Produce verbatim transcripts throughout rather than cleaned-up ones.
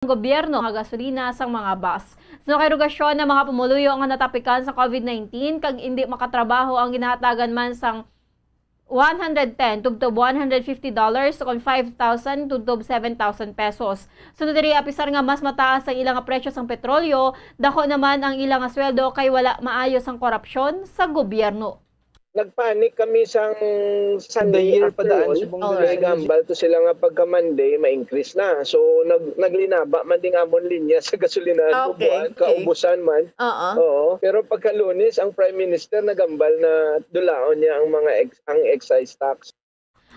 gobyerno nga gasolina sang mga bus. Sa kay Rogacion, ang mga pumuluyo nga natapikan sa COVID nineteen kag indi makatrabaho ang ginahatagan man sang one hundred ten tubtob one hundred fifty dollars, kon five thousand tubtob seven thousand pesos. Sunod diri, apisar nga mas mataas ang ila nga presyo sang petrolyo, dako naman ang ila nga sweldo kay wala maayo sang korupsyon sa gobyerno. Nagpanik kami sang Sunday afternoon. Kay gambal to sila nga pagka Monday, ma-increase na. So, nag naglinaba man ding amon linya sa gasolinahan, ah, okay, bubuan, okay, kaubusan man. Oo. Oo. Pero pagka Lunes, ang Prime Minister nagambal na dulaon niya ang mga ex ang excise tax.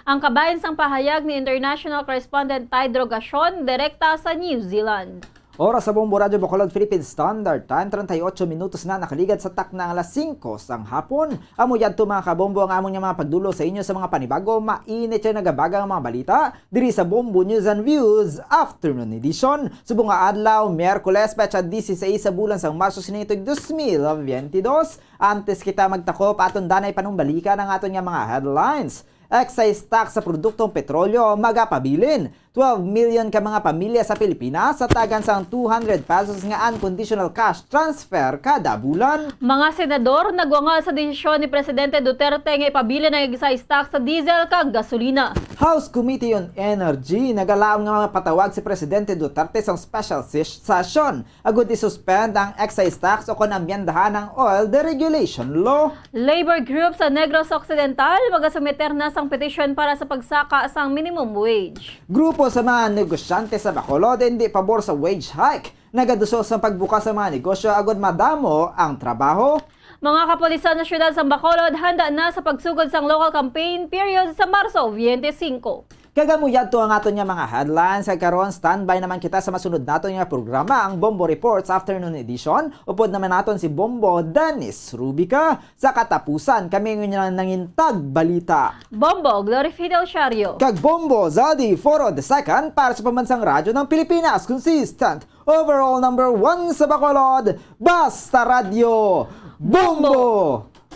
Ang kabahin sang pahayag ni international correspondent Ty Drogacion, direkta sa New Zealand. Oras sa Bombo Radyo Bacolod Philippine Standard Time, treinta y ocho minutos na nakaligad sa takna nga alas singko sang hapon. Amo yadto, mga kabombo, ang amon nga mga pagdulong sa inyo sa mga panibago, mainit kag nagabaga nga mga balita diri sa Bombo News and Views Afternoon Edition. Subong nga adlaw, Miyerkules, petsa dieciséis sa bulan sang Marso, sining tuig dos mil veintidós. Antes kita magtakop, aton danay panumbalikan ang aton nga mga headlines. Excise tax sa produktong petrolyo magapabilin. Twelve million ka mga pamilya sa Pilipinas hatagan sang two hundred pesos nga unconditional cash transfer kada bulan. Mga senador nagwangag sa desisyon ni Presidente Duterte nga ipabilin ang excise tax sa diesel kag gasolina. House Committee on Energy nagalaom nga mapatawag si Presidente Duterte sang special ses- session agud i-suspend ang excise tax o kon amyendahan ang oil deregulation law. Labor group sa Negros Occidental magasumiter na sang petition para sa pagsaka sang minimum wage. Grupo sa mga negosyante sa Bacolod indi pabor sa wage hike. Nagaduso sang pagbukas sa mga negosyo agud madamo ang trabaho. Mga kapulisan sa siyudad sang Bacolod handa na sa pagsugod sang local campaign period sa Marso twenty-five. Kag amo yadto ang aton nga mga headlines. Kag karon, standby naman kita sa masunod naton nga programa, ang Bombo Reports Afternoon Edition. Upod naman naton si Bombo Dennis Rubica. Sa katapusan, kami ang inyong nangintag balita, Bombo Glory Fidel Siario. Kag Bombo Zadi Foro the Second para sa Pambansang Radyo ng Pilipinas. Consistent, overall number one sa Bacolod, basta radyo, Bombo!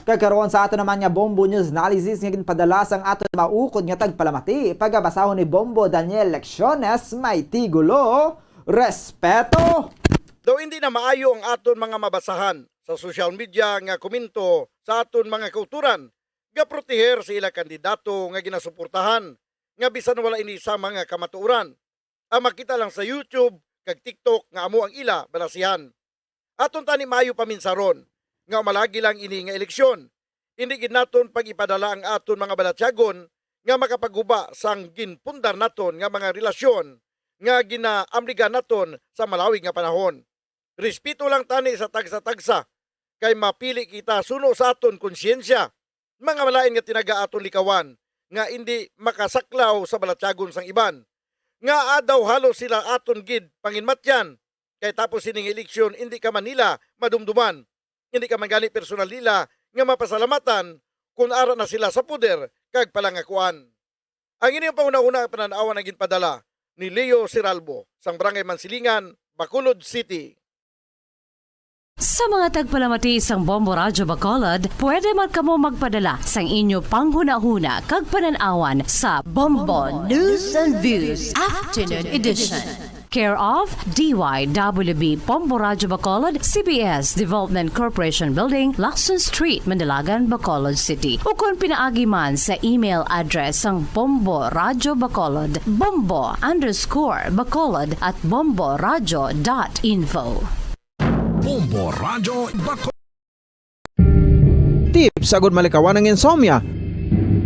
Kag karon sa ato naman nga Bombo News Analysis nga ginpadala sang aton maukod nga tagpalamati, pagabasahon ni Bombo Daniel Lecciones, may titulo, Respeto! Daw hindi na maayo ang aton mga mabasahan sa social media nga komento sa aton mga kautoran nga proteher sa ila kandidato nga ginasuportahan, nga bisan wala ini sa mga kamatuoran. Ang makita lang sa YouTube kag TikTok nga amo ang ila balasihan. Aton tani maayo paminsaron nga malagi lang ini nga eleksyon. Indi gid naton pag-ipadala ang aton mga balatyagon nga makapagguba sang ginpundar naton nga mga relasyon nga ginaamligan naton sa malawig nga panahon. Respeto lang tani sa tagsa-tagsa, kay mapili kita suno sa aton konsyensya. Mga malain nga tinaga aton likawan nga indi makasaklaw sa balatyagon sang iban. Ngaa daw halos sila aton gid panginmatyan, kay tapos sining eleksyon indi ka man nila madumduman, indi ka man gani personal nila nga mapasalamatan kon ara na sila sa poder kag palangakuan. Ang ining panghunahuna nga panan-awan ang ginpadala ni Leo Siralbo sang Barangay Mansilingan, Bacolod City. Sa mga tagpalamati sang Bombo Radyo Bacolod, pwede man kamo magpadala sang inyo panghunahuna kag panan-awan sa Bombo News and Views Afternoon Edition. Care of D Y W B Bombo Radyo Bacolod, C B S Development Corporation Building, Lacson Street, Mandalagan, Bacolod City. Ukon pinaagi man sa email address sang Bombo Radyo Bacolod, bombo underscore bacolod at bomboradyo dot info. Bombo Radyo Bacolod. Tips agud malikawan ang insomnia.